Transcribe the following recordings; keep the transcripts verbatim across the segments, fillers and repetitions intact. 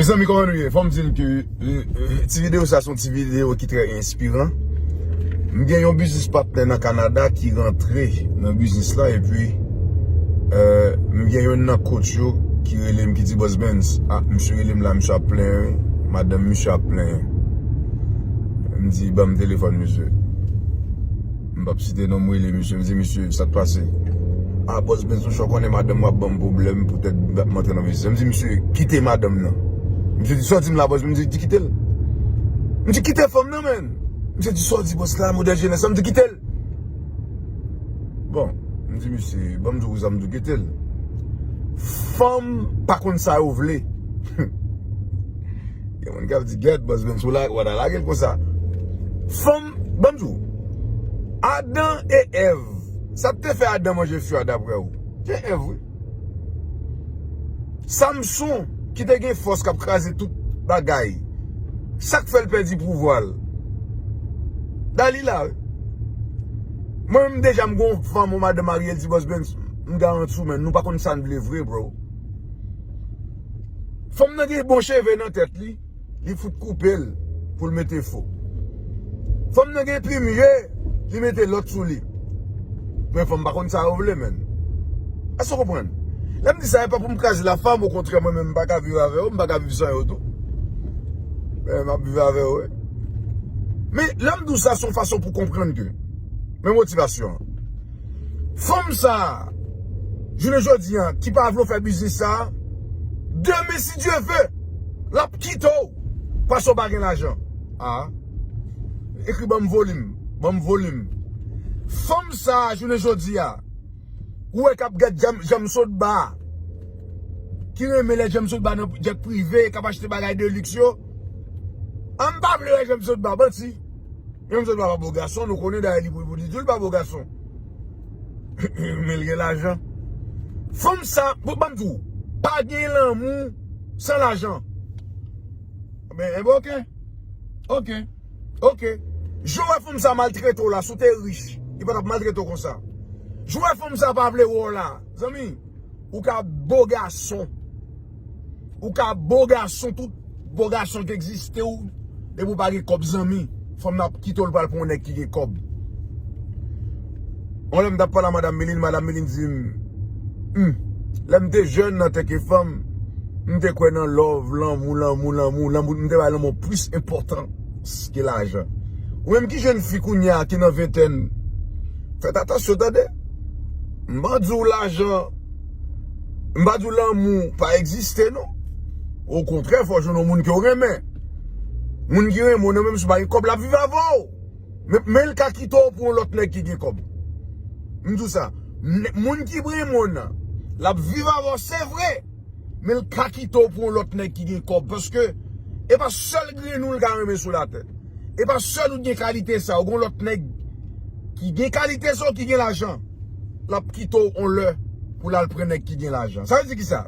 Mezanmi, kòman nou ye? Fò m di n ke, euh, euh, ti videyo sa se yon ti videyo ki trè enspiran. M gen yon biznis patnè nan Kanada ki rantre nan biznis la, epi, euh, m gen youn nan coach yo ki rele m, ki di, "Boss Benz, ah, misye rele m la, misye ap plenyen, wi. Madanm misye ap plenyen." M di, "Ban m telefòn misye." M p ap site non, m rele misye, m di, "Misye, sa k pase?" "Ah, Boss Benz, monchè, w konnen madanm mwen ap ban m pwoblèm, poutèt m antre nan biznis." M di, "Misye, kite madanm nan." Misye di, "Sa w di m la, boss?" M di, "Di kite l." M di, "Kite fanm nan, menn." Misye di, "Sa w di, boss la, modèl jenès la?" M di, "Kite l." Bon, m di, "Misye, ban m di w sa m di w kite l." Fanm pa konn sa yo vle. Gen moun k ap di, "Gèt, boss Benz, ou la, w a lage l konsa." Fanm, ban m di w, Adan e Èv, sa k te fè Adan manje fwi a, daprè w? Se Èv, wi. Samson, ki te gen fòs k ap kraze tout bagay, sa k fè l pèdi pouvwa l? Dalila, wi. Mwen menm deja, m gon fanm, yon madanm marye, l di, "Boss Benz, m garanti w, men nou pa konn sa n vle vre, bro." Fanm nan gen bon cheve nan tèt li, li fout koupe l pou l mete fo. Fanm nan gen plim je, li mete lòt sou li. Men fanm pa konn sa yo vle, menn. Èske w konprann? Lè m di sa, e pa pou m kraze la fanm, okontrè, mwen menm, m pa ka viv avè yo, m pa ka viv san yo tou. Men m ap viv avè yo, wi. Men lè m di w sa, se yon fason pou konprann ke, men motivasyon an. Fanm sa a, jounen jodi a, ki pa vle w fè biznis sa a, demen, si Dye ve, l ap kite w, paske w pa gen lajan. Ah. Ekri ban m volim, ban m volim. Fanm sa a, jounen jodi a, ou wè k ap gad Jam-, Jamsotba, ki renmen lè Jamsotba nan djèt prive, k ap achte bagay de liks yo. Ah, m pa vle wè Jamsotba, manti. Jamsotba pa bo gason, nou konnen dayè li pou, pou li di l pa bo gason. Men l gen lajan. Fanm sa, bon, ban m di w, pa gen lanmou san lajan. Ben, enben, oke. Oke. Oke. Jan w wè fanm sa maltrete w la, si w te rich, li pa t ap maltrete w konsa. Jan w wè fanm sa pa vle wè w la, zanmi, ou ka bo gason. Ou ka bo gason, tout bo gason ki egziste, ou, depi w pa gen kòb, zanmi, fanm nan ap kite w, l pral pran yon nèg ki gen kòb. Yon lè m t ap pale a Madanm Miline, Madanm Miline di m, hmm, lè m te jèn, antanke fanm, m te kwè nan love, lanmou, lanmou, lanmou, lanmou, m te bay lanmou plis enpòtans ke lajan. Ou menm ki jèn fi kounye a, ki nan ventèn, fèt atansyon, tande. M pa di w lajan, m pa di w lanmou pa egziste, non. Okontrè, fò w jwenn yon moun ke w renmen. Moun ki renmen w nan, menm si w pa gen kòb, l ap viv avè w. Men, men l ka kite w pou yon lòt nèg ki gen kòb. M di w sa. N-, moun ki renmen w nan, l ap viv avè w, se vre. Men l ka kite w pou yon lòt nèg ki gen kòb. Paske e pa sèl grenn ou l ka renmen sou latè. E pa sèl ou gen kalite sa, ou gen lòt nèg ki gen kalite sa, ki gen lajan. L ap kite w yon lè pou l al pran nèg ki gen lajan. Sa vle di kisa?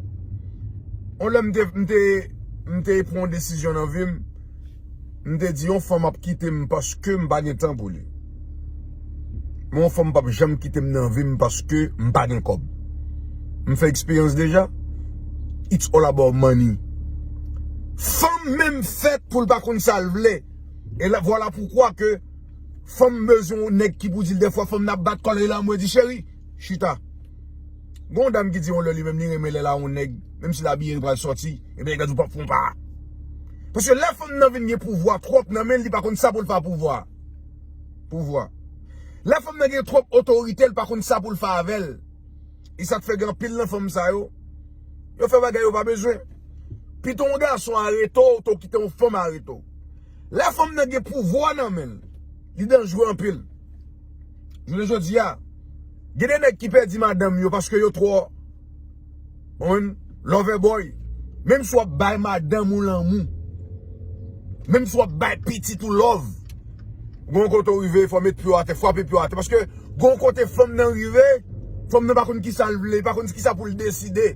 Yon lè m te, m te, m te pran yon desizyon nan vi m. M te di yon fanm ap kite m paske m pa gen tan pou li. Men yon fanm p ap janm kite m nan vi m paske m pa gen kòb. M fè eksperyans deja. It's all about money. Fanm menm fèt pou l pa konn sa l vle. E la, vwala poukwa ke fanm bezwen yon nèg ki pou di l, dèfwa fanm nan ap bat kò l, e la mwen di, "Cheri, chita." Gon dam ki di yon lè li menm li renmen lè l a yon nèg, menm si l abiye, li pral sòti, ebyen nèg la di w p ap fè yon pa. Paske lè fanm nan vin gen pouvwa twòp nan men l, li pa konn sa pou l fè a pouvwa. Pouvwa. Lè fanm nan gen twòp otorite, l pa konn sa pou l fè avè l. E sa k fè gen anpil nan fanm sa yo, yo fè bagay yo pa bezwen. Pito yon gason arete w, to kite yon fanm arete w. Lè fanm nan gen pouvwa nan men l, li danjre anpil. Jounen jodi a, gen de nèg ki pèdi madanm yo paske yo twò, konprann, lover boy. Menm si w ap bay madanm ou lanmou, menm si w ap bay pitit ou love, gon kote w rive, fò w met pye w atè, frape pye w atè. Paske gon kote fanm nan rive, fanm nan pa konn kisa l vle, li pa konn kisa pou l deside.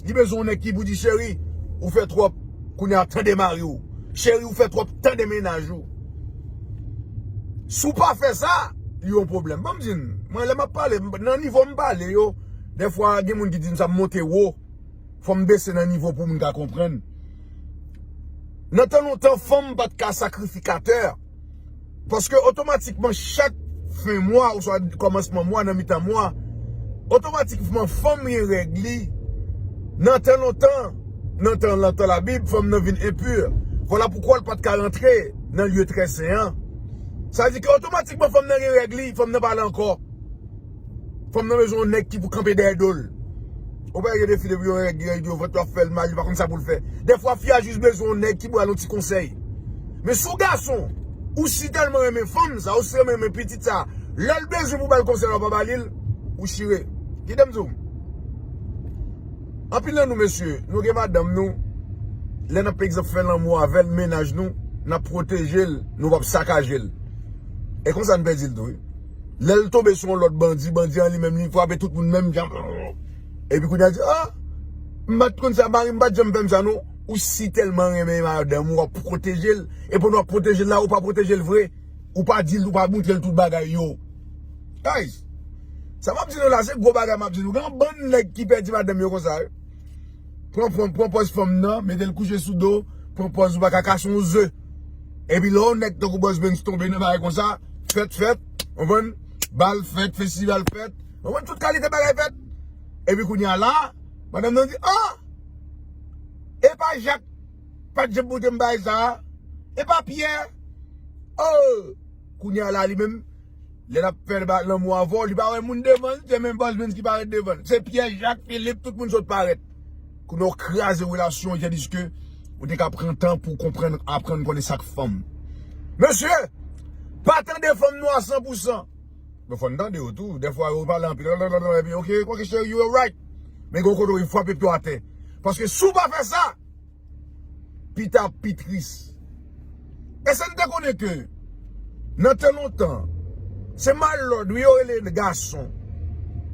Li bezwen yon nèg ki pou di, "Cheri, ou fè twòp, kounye a tande mari w. Cheri, ou fè twòp, tande mennaj ou." Si w pa fè sa, li yon pwoblèm. Ban m di n, mwen, lè m ap pale, m, nan nivo m pale yo, dèfwa gen moun ki di m sa, m monte wo. Fò m bese nan nivo pou moun ka konprann. Nan tan lontan, fanm pa t ka sakrifikatè. Paske otomatikman, chak fen mwa, oswa kòmansman mwa, nan mitan mwa, otomatikman, fanm gen règ li. Nan tan lontan, nan tan, nan tan Labib, fanm nan vin enpi. Vwala poukwa l pa t ka rantre nan lye trè sen an. Sa vle di ke otomatikman, fanm nan gen règ li, fanm nan pa la ankò. Fanm nan bezwen yon nèg ki pou kanpe dèyè do l. Ou pa gen defi depi yon nèg gen yon vant, w ap fè l mal, li pa konn sa pou l fè. Dèfwa, fi a jis bezwen yon nèg ki pou ba l yon ti konsèy. Men si w gason, ou si tèlman renmen fanm sa, ou si renmen pitit sa, lè l bezwen pou ba l konsèy, w pa ba li l, ou chire. Kite m di w. Anpil nan nou, mesye, nou gen madanm nou, lè n ap, pa egzanp, fè lanmou avè l, mennaj nou, n ap pwoteje l, nou p ap sakaje l. E konsa n pèdi l tou, wi. Lè l tonbe sou yon lòt bandi, bandi an li menm, li frape tout moun menm jan. Epi kounye a di, ah, m pa t konn sa, mari m pa t janm fè m sa, non. Ou si tèlman renmen madanm ou, w ap pwoteje l. E pandan w ap pwoteje l la, ou pa pwoteje l vre. Ou pa di l, ou pa montre l tout bagay yo. Guys, sa m ap di nou la, se gwo bagay m ap di nou. Gen yon bann nèg ki pèdi madanm yo konsa, wi. Pran, pran, pran pòz fanm nan, mete l kouche sou do, pran pòz ou pa ka kase yon ze. Epi lè yon nèg tankou Bòs Benz tonbe nan bagay konsa, fèt, fèt, konprann? Bal fèt, festival fèt, konprann? Tout kalite bagay fèt. Epi kounye a la, madanm nan di, ah! E pa Jak pa t janm pote m bagay sa a? E pa Pyè? Oh! Kounye a la, li menm, lè l ap fè ba-, lanmou avè w, li pa wè moun devan l, se menm Bòs Benz ki parèt devan l. Se Pyè, Jak, Filip, tout moun sot parèt. Kounye a w kraze relasyon, tandiske ou te ka pran tan pou w konprann, aprann konnen sa k fanm. Mesye, pa tande fanm nou a san pou san. Men fò n tande yo tou. Dèfwa, yo pale anpil. Epi, ok, ok, cheri, you are right. Men gen yon kote w frape pye w atè. Paske si w pa fè sa, pita pi tris. Èske n te konnen ke nan tan lontan, se my lord, wi, yo rele gason.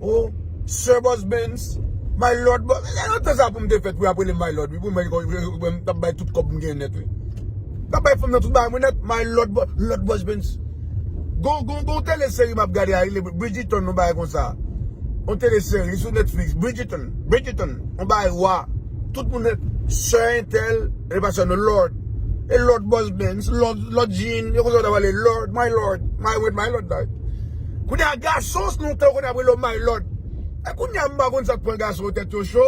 Oh, Sir Boss Benz, my lord, Boss. E nan tan sa pou m te fèt, wi, ap rele m my lord, wi, pou mwen, mwen, mwen, mwen, m t ap bay tout kòb m gen nèt, wi. M t ap bay fanm nan tout bagay mwen nèt, my lord, Bo-, Lord Boss Benz. Gon, gon, gon teleseri m ap gade a, rele Bridgerton, yon bagay konsa. Yon teleseri sou Netflix, Bridgerton, Bridgerton, yon bagay wa. Tout moun, sè entèl, e pa sè non, Lord. E Lord Boss Benz, Lord, Lord Jean, yo konsa w ta pale, Lord, my Lord, my, with my Lord, la. Kounye a gason, se lontan kounye a ap rele w my Lord. E kounye a m pa konn sa k pran gason yo tèt yo cho.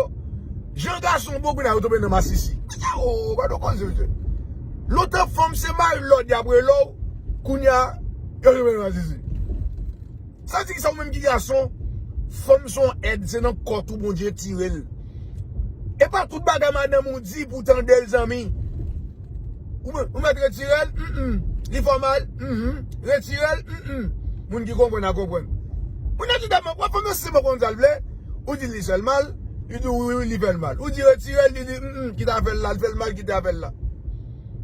Jan gason bon kounye a yo tonbe nan masisi. Oh, gade yon koze, mesye. Lontan fanm se my Lord y ap rele w, kounye a yo tonbe nan masisi. Sa di ki sa, ou menm ki gason, fanm se yon èd, se nan kò tou Bondye tire l. E pa tout bagay madanm ou di pou w tande l, zanmi. Ou mè-, ou mèt retire l, mm, mm. Li fè w mal, mm, mm. Retire l, mm, mm. Moun ki konprann a konprann. Moun nan di dèmen, w ap fè yon sèlman konn sa l vle, ou di li fè l mal, li di wi, wi, li fè l mal. Ou di retire l, li di, mm, mm, kite afè l la, l fè l mal, kite afè l la.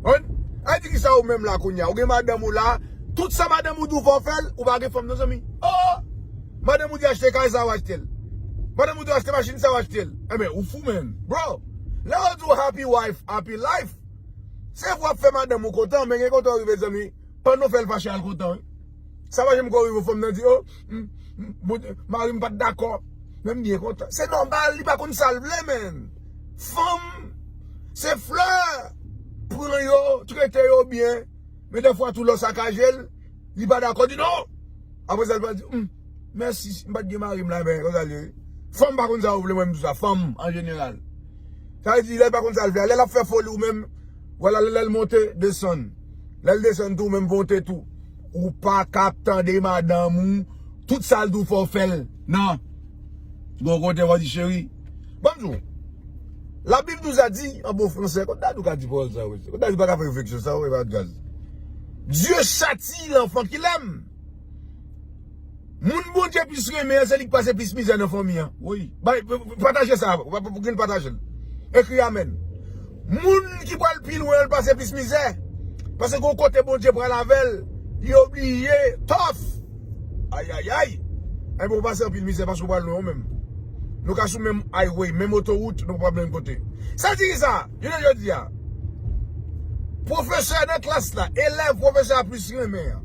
Konprann? A di ki sa ou menm la kounye a, ou gen madanm ou la, tout sa madanm ou di w fè w fè l, ou pa gen fanm non, zanmi. Oh! Madanm ou di achte kay sa, w achte l. Madanm ou di achte machin sa, w achte l. Enben, ou fou, man. Bro, lè yo di w happy wife, happy life, se pou w ap fè madanm ou kontan, men gen kote w rive, zanmi, pandan w fè l fache, al kontan, wi. Sa pa janm ko rive w, fanm nan di, oh, m, m, Bondye, mari m pa t dakò, men m byen kontan. Se nòmal, li pa konn sa l vle, man. Fanm, se flè, pran yo, trete yo byen, men dèfwa tou lè w sakaje l, li pa dakò, di non. Apre sa, li pa di, hmm, mèsi, m pa t gen mari m la, men konsa l ye. Fanm pa konn sa yo vle, mwen m di sa, fanm an jeneral. Sa vle di, lè l pa konn sa l vle a, lè l ap fè foli ou menm, vwala, lè, lè l monte, desann. Lè l desann tou, ou menm monte tou. Ou pa ka ap tande madanm ou, tout sa l di w fè w fè l. Non. Gon kote w a di, cheri. Ban m di w. La Bible nous a dit, an bon fransè, kot Dadou ka di pawòl sa yo, mesye? Kot Dadou pa ka fè refleksyon sa yo, e pa gaz. Dieu châtie l'enfant qu'il aime. Moun Bondye plis renmen an, se li k pase plis mizè nan fanmi an. Wi. Bay, pataje sa, pou, pou, pou grenn pataje l. Ekri amèn. Moun ki pral pi lwen an, l pase plis mizè. Paske gon kote Bondye pral avè l, li oblije tough. Ayayay. Enben, ou pase anpil mizè paske ou pral lwen ou menm. Nou ka sou menm highway, menm otowout, nou pa menm kote. Sa di ki sa? Jounen jodi a, pwofesè nan klas la, elèv pwofesè a plis renmen an.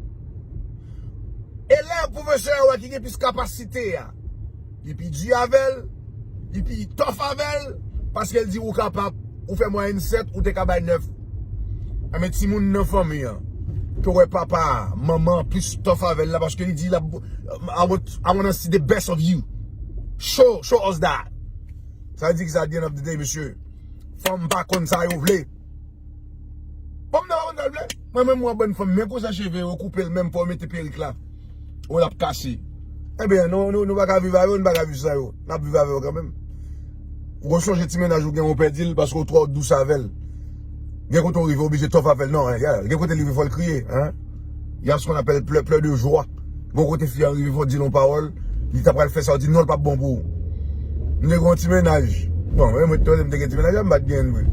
Elèv pwofesè a wè ki gen plis kapasite a, li pi di avè l, li pi tough avè l, paske l di ou kapab, ou fè mwayèn sèt, ou te ka bay nèf. Enben, timoun nan fanmi an, ke wè papa, manman, plis tough avè l la, paske li di, l ap, I want, I wanna see the best of you. Show, show us that. Sa vle di ki sa, at the end of the day, mesye? Fanm pa konn sa yo vle. Fanm nan pa konn sa l vle. Mwen menm, mwen bann fanm, men konsa cheve yo koupe l, menm fò w mete perik la. Ou l ap kase. Ebyen, nou, nou, nou pa ka viv avè yo, nou pa ka viv san yo. N ap viv avè yo kanmenm. Ou sonje ti mennaj ou gen, ou pèdi l paske w twò dous avè l. Gen kote w rive, oblije tough avè l. Non, gen kote l rive, fò l kriye. Hein? Y a ce qu'on appelle pleurs, pleurs de joie. Gon kote fi a rive, fò di l yon pawòl, li ta pral fè sa, w di non, l p ap bon pou ou. M te gen yon ti mennaj. Bon, mwen, mwen, mwen te gen ti mennaj, m pa t gen vre.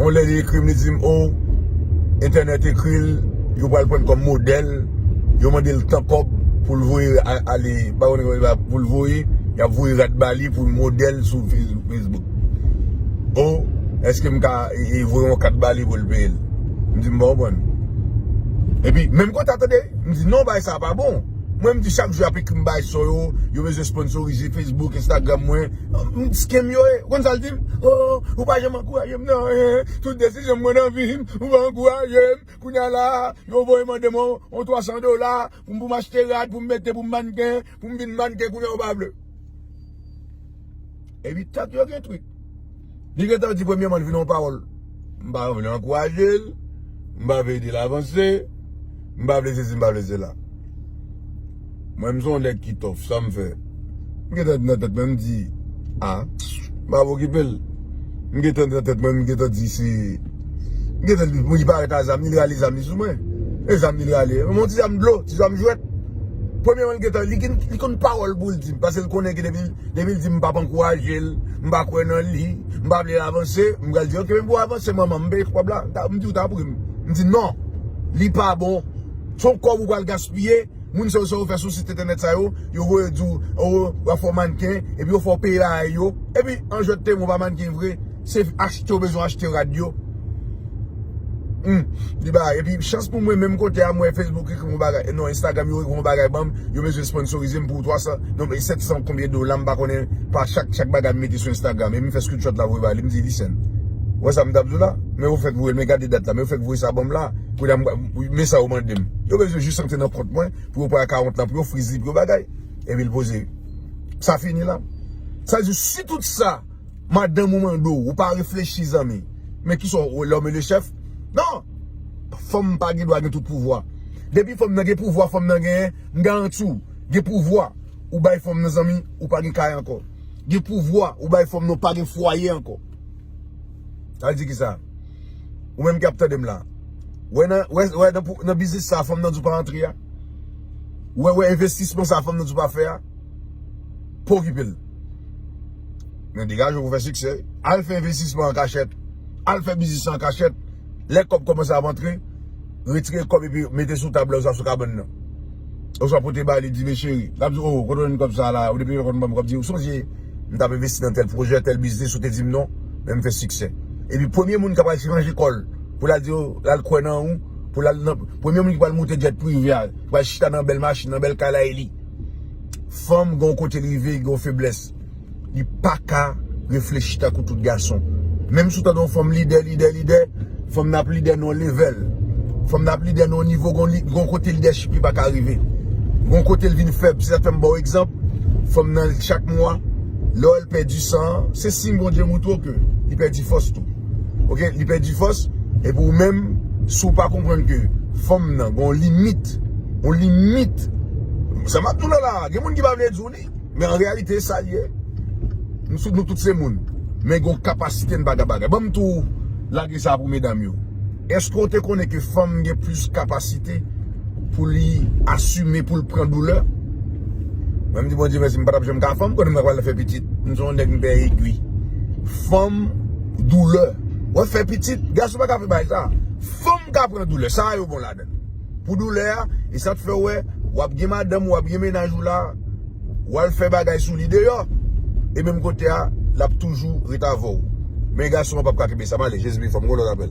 On lè li ekri m, li di m, oh, entènèt ekri l, yo pral pran l kòm modèl, yo mande l tan kòb pou l voye a- ale, ba konnen kòman pou l voye, y ap voye rad ba li pou l modèl sou Face- Facebook. Oh, èske m ka e, e voye yon kat ba li pou l peye l? M di m pa konprann. Epi, menm kote a tande, m di non, bagay sa pa bon. Mwen, m di chak jou y ap ekri m bagay sou yo, yo bezwen sponsorize Facebook, Instagram mwen. M di scam yo ye. Ou konn sa l di m? Oh, ou pa janm ankouraje m nan anyen. Tout desizyon m pran nan vi m, ou pa ankouraje m. Kounye a la, yo voye mande m yon, yon twa san dola pou m, pou m achte rad, pou m mete, pou m mannken, pou m vin mannken, kounye a yo pa vle. Epi tèt yo gen trik. Li gentan di premyèman, l vin yon pawòl. M pa vle ankouraje l, m pa vle ede l avanse, m pa vle sesi, m pa vle sela. Mwen, m se yon nèg ki tough, sa m fè? M gentan di nan tèt mwen, m di, a, m pa okipe l. M gentan di nan tèt mwen, m gentan di se, m gentan di, bon, li parèt a zam, li rale zam li sou mwen. E zam li rale, yon ti zam dlo, ti zam jwèt. Premyèman, li gentan, li, gen- li konn pawòl pou l di m, paske l konnen ke depi, depi l di m m p ap ankouraje l, m pa kwè nan li, m pa vle l avanse, m pral di, ok, men pou w avanse, manman, m peye kòb la, m di w ta pri m. M di non, li pa bon. Se yon kòb ou pral gaspiye, moun sa yo, sa yo fè sou sit entènèt sa yo, yo voye di w, oh, w ap fè w mannken, epi yo fè w peye bagay yo. Epi, an jwèt te mwen pa mannken vre, se achte w bezwen achte rad yo. Hmm, li ba, epi chans pou mwen, menm kote a, mwen Facebook ekri m yon bagay, non, Instagram yo ekri m yon bagay ban m, yo bezwen sponsorize m pou twa san, non, men sèt san konbyen dola, m pa konnen, pa chak, chak bagay m mete sou Instagram, e m fè screenshot la voye ba li, m di, listen, wè sa m t ap di w la, men ou fèk voye l, men gade dat la, men ou fèk voye sa ban m la, kounye a m, men sa yo mande m. Yo bezwen jis antre nan kont mwen, pou yo pran akawont lan, pou yo friz li, pou yo bagay. Epi l poze. Sa fini la. Sa di, si tout sa, madanm ou mande w, ou pa reflechi, zanmi. Men kisa w, l'homme est le chef? Non! Fanm pa gen dwa gen tout pouvwa. Depi fanm nan gen pouvwa, fanm nan gen, m garanti w, gen pouvwa, ou bay fanm nan, zanmi, ou pa gen kay ankò. Gen pouvwa, ou bay fanm nan, ou pa gen fwaye ankò. Sa vle di kisa? Ou menm ki ap tande m la. Wè nan, wè, wè nan, pou- nan biznis sa, fanm nan di w pa antre a. Wè, wè envestisman sa, fanm nan di w pa fè a. Pa okipe l. Men degaje w pou fè siksè. Al fè envestisman an kachèt. Al fè biznis an kachèt. Lè kòb kòmanse ap antre, retire kòb epi mete sou tab la, oswa sou kabann nan. Oswa pote ba li, di, men cheri, l ap di, oh, kote w jwenn kòb sa la? Ou depi lè konn ban m kòb, di, ou sonje m t ap envesti nan tèl pwojè, tèl biznis, ou te di m non, men m fè siksè. Epi premye moun k ap al chanje kò l, pou l al di, oh, l al kwè nan ou, pou l al nan, premye moun ki pral moute djèt prive a, ki pral chita nan bèl machin, nan bèl kay la, e li. Fanm gen yon kote l rive, gen yon feblès. Li pa ka reflechi tankou tout gason. Menm si w tande yon fanm lidè, lidè, lidè, fanm nan ap lidè nan yon level. Fanm nan ap lidè nan yon nivo, gon, li- gon kote lidèchip li pa ka rive. Gon kote l vin fèb. Se sa k fè m ba w egzanp. Fanm nan chak mwa, lè w wè l pèdi san an, se siy Bondye montre w ke li pèdi fòs tou. Oke? Li pèdi fòs. Epi ou menm, si w pa konprann ke fanm nan gon limit, yon limit. Sa m ap di w la la, gen moun ki pa vle di w li. Men an reyalite, sa l ye. Nou sou- nou tout se moun. Men gen yon kapasite n pa ka bagay. Ban m tou lage sa pou medam yo. Èske w te konnen ke fanm gen plis kapasite pou li asime, pou l pran doulè? Mwen, m di Bondye mèsi, m pa t ap janm ka fanm, konnen mwen pral fè pitit. M se yon nèg, m pè egwi. Fanm, doulè. Wè, fè pitit, gason pa ka fè bagay sa. Fanm ka pran doulè, sa yo bon ladan l. Pou doulè a, e sa k fè w wè, w ap gen madanm, w ap gen mennaj ou la, w al fè bagay sou li deyò, e menm kote a, l ap toujou ret avè w. Men gason an p ap ka kenbe sa, m ale, Jezi byen fò, m gon lòt apèl.